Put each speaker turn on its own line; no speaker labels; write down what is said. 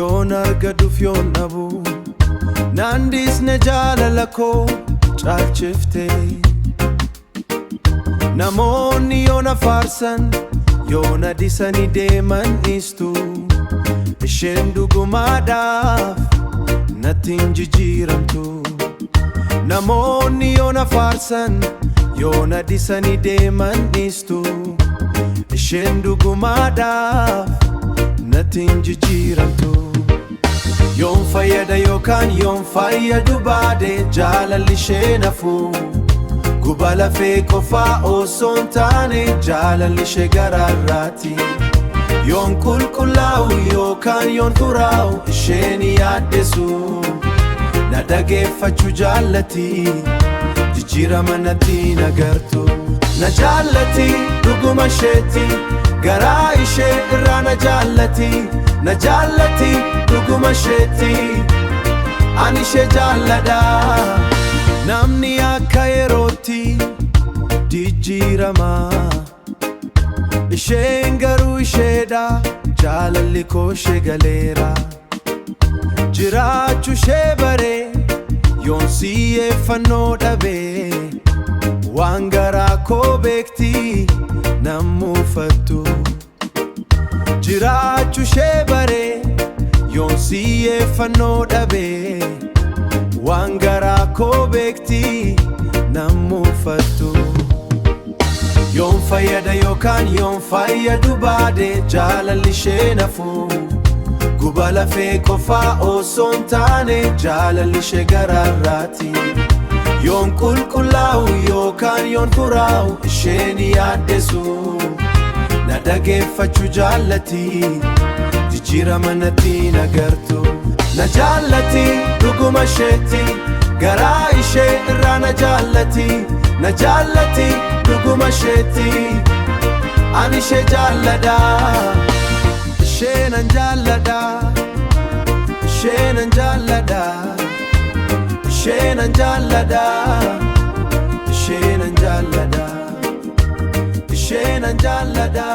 Yoon argaduuf yoon dhabu, naan dhiisne jaalala koo caalchifte. Namoonni yoona faarsan, yoona dhisanii deeman dhiistu. Isheen dhugumaadhaaf natti hin jijjiiramtu. Namoonni yoona faarsan, yoona dhisanii deeman dhiistu. Isheen dhugumaadhaaf natti hin jijjiiramtu. Yoon fayyada yookaan yoon fayyadu baade, jaalalli ishee nafu. Guba lafee qofaa osoo hin taane, jaalalli ishee garaarraati. Yoon qulqullaa'u yookaan yoon xuraa'u, isheen yaaddessu. Na dhageeffachuu jaallati, jijjiirama natti nagartu. Na jaallati dhuguma isheetti, garaa ishee irraa na jaallati. Na jaallati dhuguma isheetti, ani ishee jaalladha. Namni akka yerootti jijjiirama. Isheen garuu isheedha, jaalalli koo ishee galeera. Jiraachuu ishee baree, yoon xiyyeeffannoo dhabee, waan garaa koo beekti nan muufattu. Jiraachuu ishee baree, yoon xiyyeeffannoo dhabee, waan garaa koo beekti nan muufattu. Yoon fayyada yookaan yoon fayyadu baade, jaalalli ishee nafu. Guba lafee qofaa osoo hin taane, jaalalli ishee garaarraati. Yoon qulqullaa'u yookaan yoon xuraa'u, isheen yaaddessu. Na dhageeffachuu jaallati, jijjiirama natti nagartu. Na jaallati dhuguma isheetti, garaa ishee irraa na jaallati. Na jaallati dhuguma isheetti, ani ishee jaalladha. Ishee nan jaalladha. Ishee nan jaalladha. Ishee nan jaalladha. Ishee nan jaalladha. Ishee nan jaalladha.